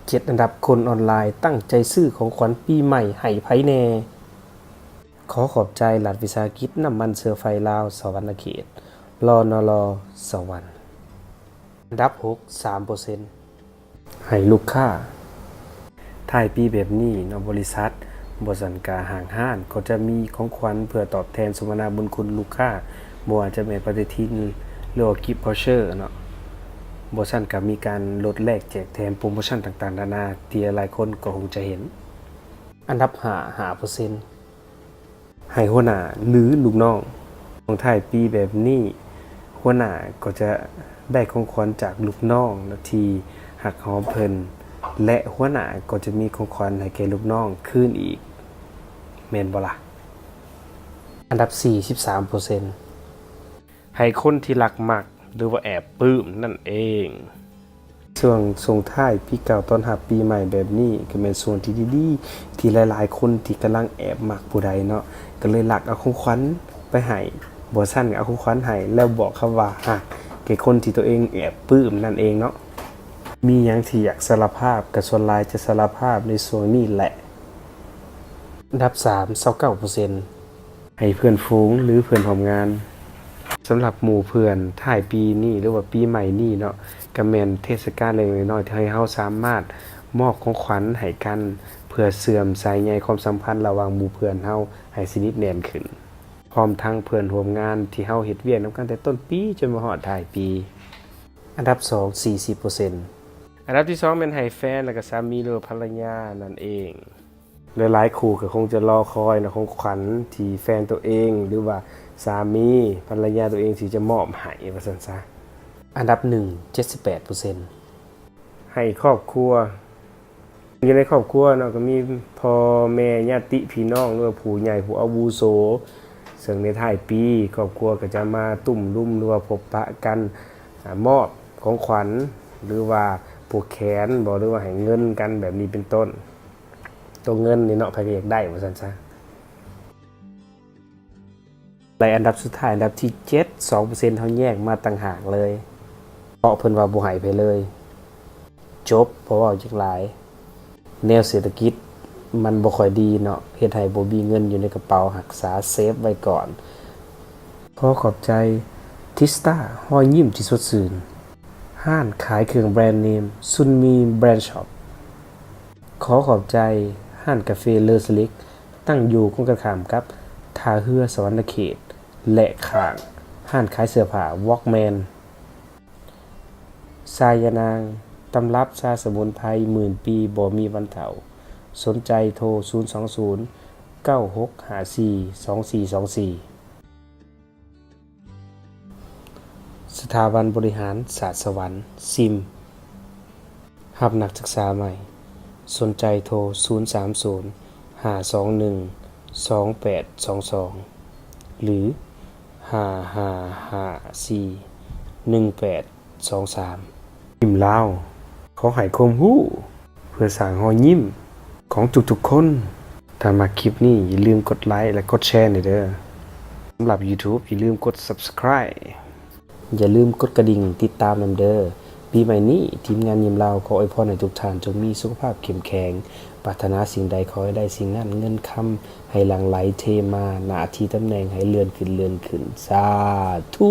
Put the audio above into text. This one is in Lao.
ເຈັດອັນດັບ ຄົນອອນລາຍຕັ້ງໃຈຊື້ຂອງຂວັນປີໃໝ່ໃຫ້ໃຜແດ່? ຂໍຂອບໃຈລັດວິສາຫະກິດນ້ຳມັນເຊື້ອໄຟລາວ ສະຫວັນນະເຂດ ລນລ ສະຫວັນ. ອັນດັບຫົກ ສາມເປີເຊັນ ໃຫ້ລູກຄ້າ. ທ້າຍປີແບບນີ້ເນາະ ບໍລິສັດ ບໍ່ຊັ້ນກະຫ້າງຮ້ານກໍຈະມີຂອງຂວັນເພື່ອຕອບແທນສົມນາບຸນຄຸນລູກຄ້າ, ບໍ່ວ່າຈະແມ່ນປະຕິທິນ ຫຼືວ່າກິບເວີເຊີເນາະ, ບໍ່ຊັ້ນກະມີການລົດແລກແຈກແຖມ ໂປຣໂມຊັນຕ່າງໆນານາ ທີ່ຫຼາຍໆຄົນກໍຄົງຈະເຫັນ. ອັນດັບຫ້າ ຫ້າເປີເຊັນ ໃຫ້ຫົວໜ້າ ຫຼື ລູກນ້ອງ. ຊ່ວງທ້າຍປີແບບນີ້ ຫົວໜ້າກໍຈະໄດ້ຂອງຂວັນຈາກລູກນ້ອງທີ່ຮັກຫອມເພິ່ນ ແລະ ຫົວໜ້າກໍຈະມີຂອງຂວັນໃຫ້ແກ່ລູກນ້ອງຄືນອີກ, ແມ່ນບໍ່ລະ? ອັນດັບສີ່ ສິບສາມເປີເຊັນ ໃຫ້ຄົນທີ່ລັກມັກ ຫຼືວ່າແອບປຶ້ມນັ້ນເອງ. ຊ່ວງສົ່ງທ້າຍປີເກົ່າຕ້ອນຮັບປີໃໝ່ແບບນີ້ ກໍແມ່ນຊ່ວງທີ່ດີໆ ທີ່ຫຼາຍໆຄົນທີ່ກຳລັງແອບມັກຜູ້ໃດເນາະ ກໍເລີຍລັກເອົາຂອງຂວັນໄປໃຫ້, ບໍ່ຊັ້ນກໍເອົາຂອງຂວັນໃຫ້ ແລ້ວບອກຄຳວ່າຮັກແກ່ຄົນທີ່ຕົວເອງແອບປຶ້ມນັ້ນເອງເນາະ. ມີຫຍັງທີ່ຢາກສາລະພາບ ກໍສ່ວນຫຼາຍຈະສາລະພາບໃນຊ່ວງນີ້ແຫຼະ. ອັນດັບສາມ ຊາວເກົ້າເປີເຊັນ ໃຫ້ເພື່ອນຝູງ ຫຼື ເພື່ອນຮ່ວມງານ. ສຳລັບໝູ່ເພື່ອນ ທ້າຍປີນີ້ ຫຼືວ່າປີໃໝ່ນີ້ເນາະ ກະແມ່ນເທດສະການເລັກໆນ້ອຍໆ ທີ່ໃຫ້ເຮົາສາມາດມອບຂອງຂວັນໃຫ້ກັນ ເພື່ອເຊື່ອມສາຍໃຍຄວາມສຳພັນລະຫວ່າງໝູ່ເພື່ອນເຮົາໃຫ້ສະໜິດແໜ້ນຂຶ້ນ, ພ້ອມທັງເພື່ອນຮ່ວມງານທີ່ເຮົາເຮັດວຽກນຳກັນແຕ່ຕົ້ນປີຈົນມາຮອດທ້າຍປີ. ອັນດັບສອງ ສີ່ສິບເປີເຊັນ. ອັນດັບທີສອງແມ່ນໃຫ້ແຟນ ແລະກະສາມີ ຫຼືວ່າພັນລະຍານັ້ນເອງ. ຫຼາຍໆຄູ່ກໍຄົງຈະລໍຄອຍເນາະ ຂອງຂວັນທີ່ແຟນຕົວເອງ ຫຼືວ່າສາມີພັນລະຍາຕົວເອງທີ່ຈະມອບໃຫ້ ວ່າຊັ້ນຊະ. ອັນດັບໜຶ່ງ ເຈັດສິບແປດເປີເຊັນ ໃຫ້ຄອບຄົວ. ຢູ່ໃນຄອບຄົວເນາະ ກໍມີພໍ່ແມ່ ຍາດຕິພີ່ນ້ອງ ຫຼືວ່າຜູ້ໃຫຍ່ຜູ້ອາວຸໂສ, ເຊິ່ງໃນທ້າຍປີ ຄອບຄົວກໍຈະມາຕຸ້ມລຸມ ຫຼືວ່າພົບປະກັນ ອາ ມອບຂອງຂວັນ ຫຼືວ່າຜູກແຂນບໍ ຫຼືວ່າໃຫ້ເງິນກັນແບບນີ້ເປັນຕົ້ນ. ຕົວເງິນນີ້ເນາະ ໃຜກໍຢາກໄດ້ວ່າຊັ້ນຊະ. ແລະ ອັນດັບສຸດທ້າຍ ອັນດັບທີເຈັດ ສອງເປີເຊັນ ເຮົາແຍກມາຕ່າງຫາກເລີຍ ເພາະເພິ່ນວ່າບໍ່ໃຫ້ໃຜເລີຍ. ຈົບ ບໍ່ເວົ້າຫຍັງຫຼາຍ. ແນວເສດຖະກິດມັນບໍ່ຄ່ອຍດີເນາະ ເຮັດໃຫ້ບໍ່ມີເງິນຢູ່ໃນກະເປົາ, ຮັກສາເຊຟໄວ້ກ່ອນ. ຂໍຂອບໃຈ ທິສຕາ ຮອຍຍິ້ມທີ່ສົດຊື່ນ, ຮ້ານຂາຍເຄື່ອງແບຣນເນມ ຊຸນມີ ແບຣນຊັອບ. ຂໍຂອບໃຈຮ້ານກາເຟ ເລີສະລິກ ຕັ້ງຢູ່ກົງກັນຂ້າມກັບທ່າເຮືອສະຫວັນນະເຂດ ແລະ ຂ້າງຮ້ານຂາຍເສື້ອຜ້າ ວອກແມນ. ຊາຍານາງ ຕຳລັບຊາສະໝຸນໄພໝື່ນປີບໍ່ມີວັນເຖົ້າ. ສົນໃຈໂທ ສູນສອງສູນ ເກົ້າຫົກຫ້າສີ່ ສອງສີ່ສອງສີ່. ສະຖາບັນບໍລິຫານສາດສະຫວັນ ຊິມ ຮັບນັກສຶກສາໃໝ່. ສົນໃຈໂທ ສູນສາມສູນ ຫ້າສອງໜຶ່ງ ສອງແປດສອງສອງ ຫຼື ຫ້າຫ້າຫ້າສີ່ ໜຶ່ງແປດສອງສາມ. ຍິ້ມລາວ ຂໍໃຫ້ຄວາມຮູ້ເພື່ອສ້າງຮອຍຍິ້ມຂອງທຸກໆຄົນ. ຖ້າມັກຄລິບນີ້ ຢ່າລືມກົດໄລ ແລະ ກົດແຊແດ່ເດີ. ສຳລັບ YouTube ຢ່າລືມກົດ Subscribe. ຢ່າລືມກົດກະດິ່ງຕິດຕາມນຳເດີ. ປີໃໝ່ນີ້ ທີມງານຍິ້ມລາວຂໍອວຍພອນໃຫ້ທຸກທ່ານຈົ່ງມີສຸຂະພາບເຂັ້ມແຂງ, ປາດຖະໜາສິ່ງໃດຂໍໃຫ້ໄດ້ສິ່ງນັ້ນ, ເງິນຄຳໃຫ້ຫຼັ່ງໄຫຼເທມາ, ໜ້າທີ່ຕຳແໜ່ງໃຫ້ເລື່ອນຂຶ້ນເລື່ອນຂຶ້ນ. ສາທຸ.